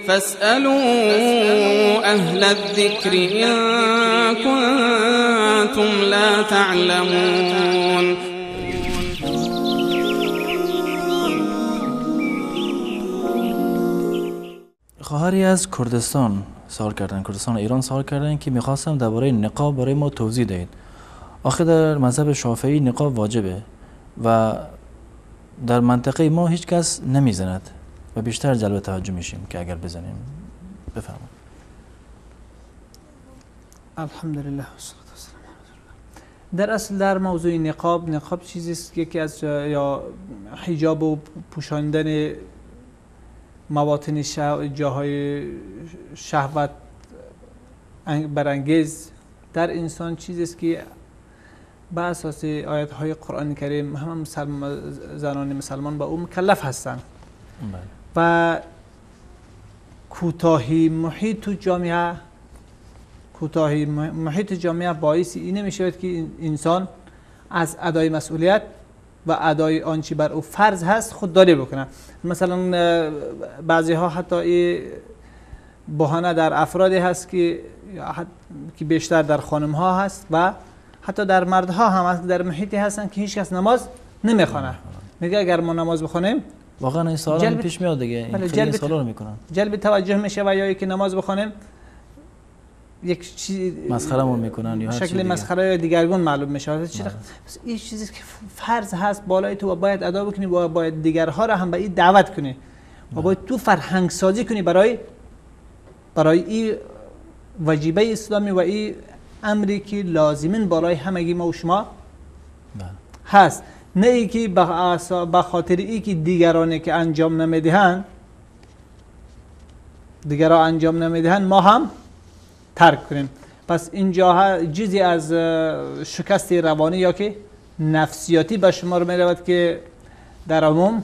فاسألوا أهل الذكر إن كنتم لا تعلمون. خواهری از کردستان سوال کردن، کردستان ایران سوال کردن که میخواستم درباره نقاب برای ما توضیح دهید. آخه در مذهب شافعی نقاب واجبه و در منطقه ما هیچ کس نمیزند و بیشتر جلب توجه میشیم که اگر بزنیم. بفرمایید. الحمدلله والصلاة والسلام علی رسول الله. در اصل در موضوع نقاب، نقاب چیزی است که یکی از یا حجاب و پوشاندن مواطن جاهای شهوت برانگیز در انسان چیزی است که به اساس آیت های قرآن کریم هم زنان مسلمان با او مکلف هستند. و کوتاهی محیط جامعه، کوتاهی محیط جامعه باعث این نمی شود که انسان از ادای مسئولیت و ادای آنچه بر او فرض هست خودداری بکنه. مثلا بعضی ها حتی این بهانه در افرادی هست که بیشتر در خانم ها هست و حتی در مردها هم هست، در محیطی هستن که هیچ کس نماز نمیخوانه. میگه اگر ما نماز بخونیم، واقعا این سوال پیش میاد دیگه، این خیلی سوالا رو میکنن، جلب توجه میشه و یا اینکه نماز بخونیم یک چیز مسخرهمون میکنن یا هر شکل مسخره یا دیگرگون معلوم میشه. چرا این چیزی که فرض هست بالای تو و باید ادا بکنی و باید دیگرها را هم به این دعوت کنی و باید تو فرهنگ سازی کنی برای این وجیبه اسلامی و این امری که لازمین بالای همگی ما و شما هست. نه ای که به خاطر ای که دیگرانی که انجام نمیدهند، دیگران انجام نمیدهند ما هم ترک کنیم. پس اینجا چیزی از شکست روانی یا که نفسیاتی به شما رو میرود که در عموم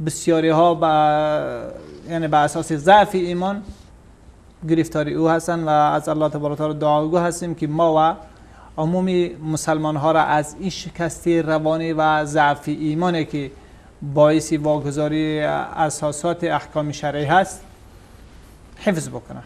بسیاری ها یعنی به اساس ضعف ایمان گرفتاری او هستند و از الله تبارک و تعالی دعاگو هستیم که ما و عموم مسلمان ها را از این شکست روانی و ضعف ایمانی که باعث واگذاری اساسات احکام شرعی هست حفظ بکنه.